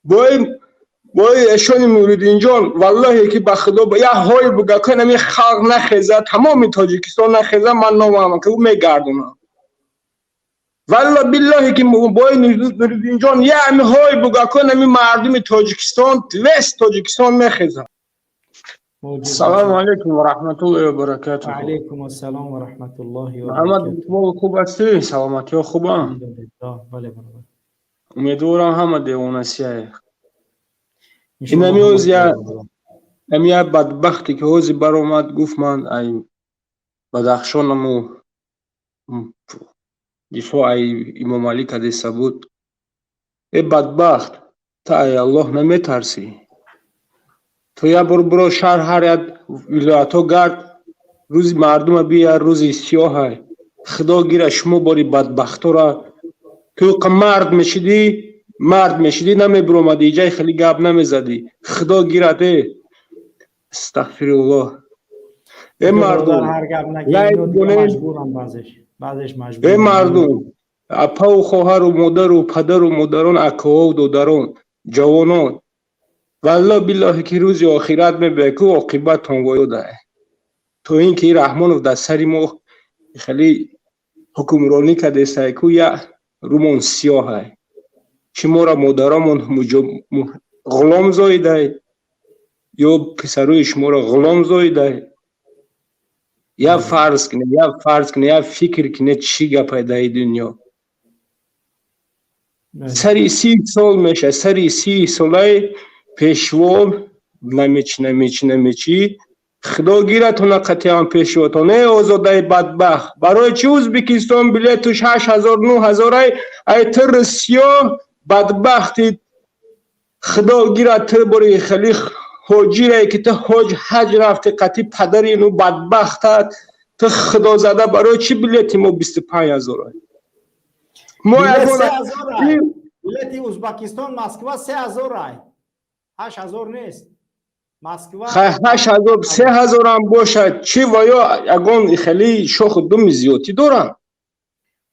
Бой эшони Нуриддинҷон, валлоҳе ки ба худо як ҳой буга ки нами халқ нахеза, тамоми Тоҷикистон нахеза, ман номам ки ӯ мегардонам. Валло биллоҳе ки бой Нуриддинҷон, ями ҳой буга ки нами мардуми Тоҷикистон, весь Тоҷикистон мехеза. Салому алайкум ва раҳматуллоҳи ва баракатуҳ. Ва алайкум ассалом ва раҳматуллоҳи ва Муҳаммад Иқбол, хуб ҳастӣ? Саломатиҳо хубам? Бале, бародар. Умедворам, ҳама девонасияе. Инами ҳози ами як бадбахте ки ҳози баромад, гуфт, ман ай Бадахшонаму дифоъ ай Имомалӣ кадеса буд. Э бадбахт, та ай Аллоҳ наметарсӣ? Ту як бор биро шаҳр, ҳар як вилоятҳо гард, рӯзи мардума бия, рӯзи сиёҳай. Худо гира шумо бори бадбахтора. Ту мард мешидӣ, мард мешидӣ, намебиромадӣ, иҷаи хеле гап намезадӣ. Худо гирад, э, астағфируллоҳ. Э мардум, э мардум, апаву хоҳару модару падару модарон, акоҳову додарон, ҷавонон, валло биллоҳи ки рӯзи охират мебиёяд ку, оқибаттон воёдае. То ин ки Раҳмонов дар сари мо хеле ҳукмронӣ кардесай ку, я рӯмон сиёҳай. Чӣ мора модарамон ғулом зоидай ё писарои шуморо ғулом зоидай? Я фарз кунед, я фарз кунед, я фикр кунед, чӣ гапай дар ин дунё. Сари 30 сол меша, сари 30 солаи пешво намечи, намечи, намечи. Худо гиратона қатъиан пешвотон. Э озодаи бадбахт, барои чӣ Ӯзбекистон билетуш 8000, 9000-ай, ай ту Русиё бадбахти? Худо гирад ту бори хеле ҳоҷирае ки ту ҳоҷ ҳаҷ рафти қатъи падари ину бадбахтат. Ту худозада, барои чӣ билети мо 25 000-ай? Мо билети Ӯзбекистон Москва 3000-ай, 8000 нест. Москва. 8000, 3000-ам бошад, чӣ ва ё ягон хеле шоху думи зиёдтӣ доранд?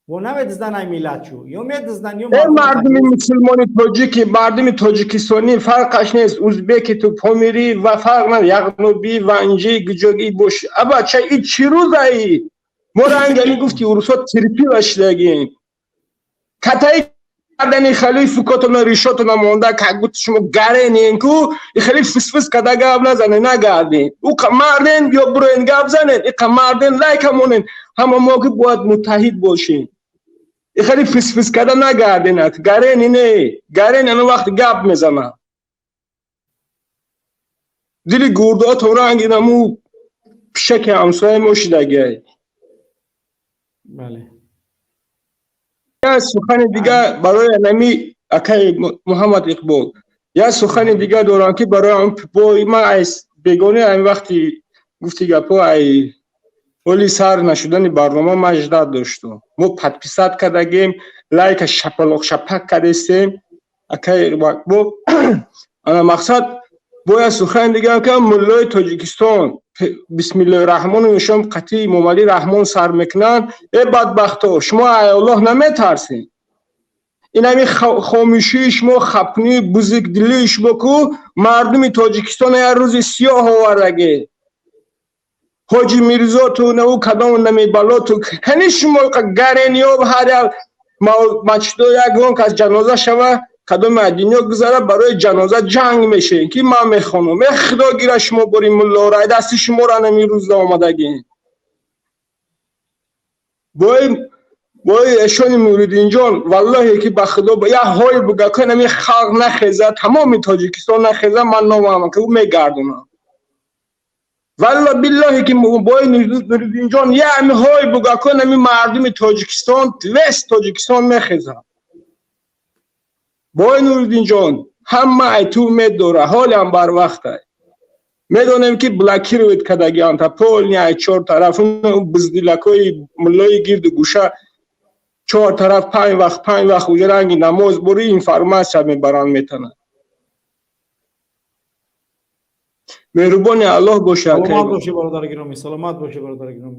Во намедиздан ай миллатчу, ё медиздан, ё Э мардуми мусулмони тоҷики, мардуми тоҷикистонӣ, фарқаш нест, узбеки ту, помирӣ ва фарқ на, яғнобӣ, ванҷӣ, гуҷогӣ бош. Абача, и чӣ рӯзаи мо рангами гуфти урусо терпила шидагем, катаи кардани хеле фукотона, ришотона монда, как будто шумо гаренен ку. Хеле фисфис када гап назанен, нагарден. Уқа марден ё буроен, гап занен. Иқа марден, лайка монен. Ҳама мо ки бояд муттаҳид бошем. Хеле фисфис када нагарденак, гарени не гарени, ано вақт гап мезана. Дили гурдоатон ранги наму пишаки ҳамсояи мо шидагиай. Бале. Як сухани дига барои нами акаи Муҳаммад Иқбол, як сухани дига дорам, ки барои бо ман ай бегони ами вақти гуфти гапҳо, ай ҳоли сар нашудани барнома ман ждать доштум. Мо подписать кардагем, лайка шапалоқ шапак кардестем. Акаи Иқбол, ана мақсад бояд сухан дига ка муллои Тоҷикистон бисмиллоҳи раҳмони шом қатъи Имомалӣ Раҳмон сар мекунанд. Э бадбахто, шумо ай Аллоҳ наметарсед? Ин ҳами хомӯшии шумо, хапнии бузикдилии шумо ку мардуми Тоҷикистон як рӯзи сиёҳ овардаге. Ҳоҷи Мирзоту наву кадом намебалоту кани шумо гарениё, ҳар як мачдо ягон кас ҷаноза шава, кадоме аз дунё гузара, барои ҷаноза ҷанг мешавем, ки ман мехонам. Э худо гира шумо бори муллора, дасти шуморо нами рӯза омадагӣ. Бой эшони Нуриддинҷон, валлоҳе ки ба худо як ҳой буга ки нами халқ нахеза, тамоми Тоҷикистон нахеза, ман номам ки ӯ мегардонам. Валло биллоҳе ки бой Нуриддинҷон, ями ҳой буга ки нами мардуми Тоҷикистон, весь Тоҷикистон мехеза. Бой Нуриддинҷон, ҳама ай ту умед дора, ҳолиам барвақтай. Медонем, ки блокировать кардагианта полный ай чор тараф, буздилакҳои муллои гирду гӯша чор тараф, панҷ вақт, панҷ вақт уже ранги намоз бори информация мебаранд, метананд. Меҳрубони Аллоҳ бошад. Саломат бошӣ, бародари гиромӣ, саломат бошӣ, бародари гиромӣ.